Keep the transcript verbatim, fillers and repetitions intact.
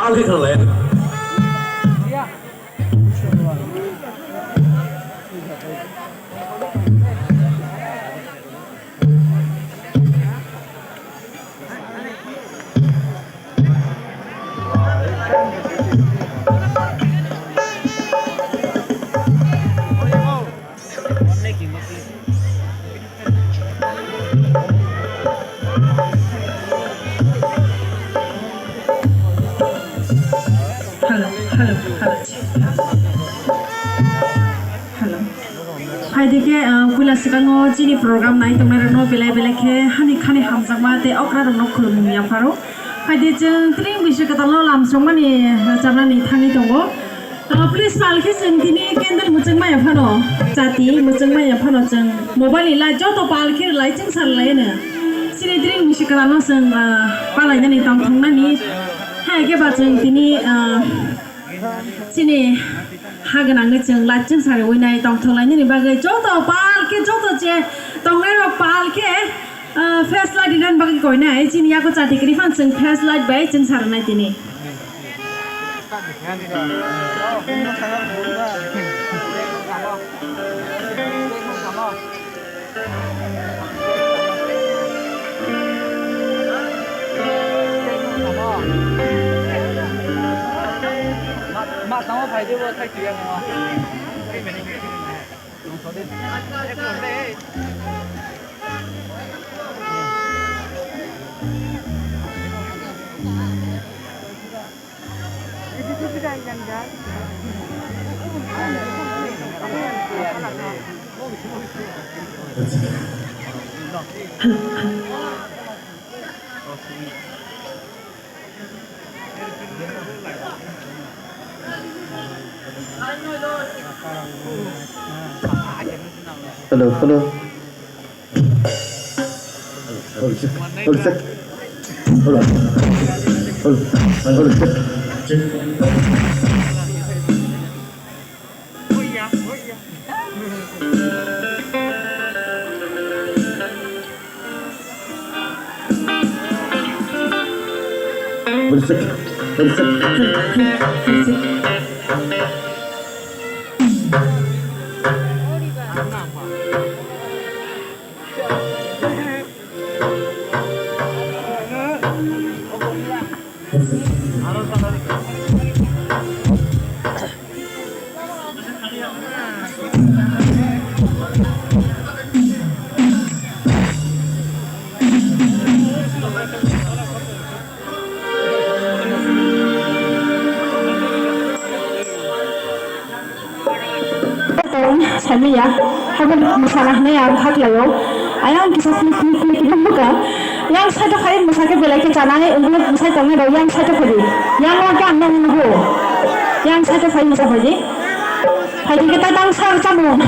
Alkhe khalai. Hello, hello, hello. Hello. Phaidi khe, ah, puila swkango chini program nai tongnai rokno belai belai khe hani khani hamjakma tei okra rokno khulumung yapharo. Phaidi chwng tring bisi kwtalno lamsrokmani rwchapnani thangwi tongo. Ah, please, pal khe chwng tini candle mwchwng maya phano, chati mwchwng maya phano chwng mobile ni light joto pal khe lai chwng sar lai no. Chini tring bisi kwtalno chwng, ah, palainani tongthoknani. Hai khe ba chwng tini, ah, Chini ha gwnangwi chwng light chwng sariwi nai tongthok lainani bagwi joto pal khe joto je tongnai rok pal khe, ah, face light rinani bagwi koinai chini yago chati kwrwi phano chwng face light bai chwng sarinai tini. Ma tamo phai de bo thai tiya no. Hello, hello. Hold, check. Hold, check. Hold, hold, hold, check. Check. Hold, check. Hold, check. Tong samiya, habang masana hwnwi ang kha khlaio. Ayang kisa klik klik klik klik bwkha. Yang side o khai mwsakhe belai khe chanai, ungkuluk bwsai tongnai rok yang side o phaidi. Yang o khe ang nang nugo. Yang side o khai mwsa phaidi. Phaidi khe ta tang sar chamung.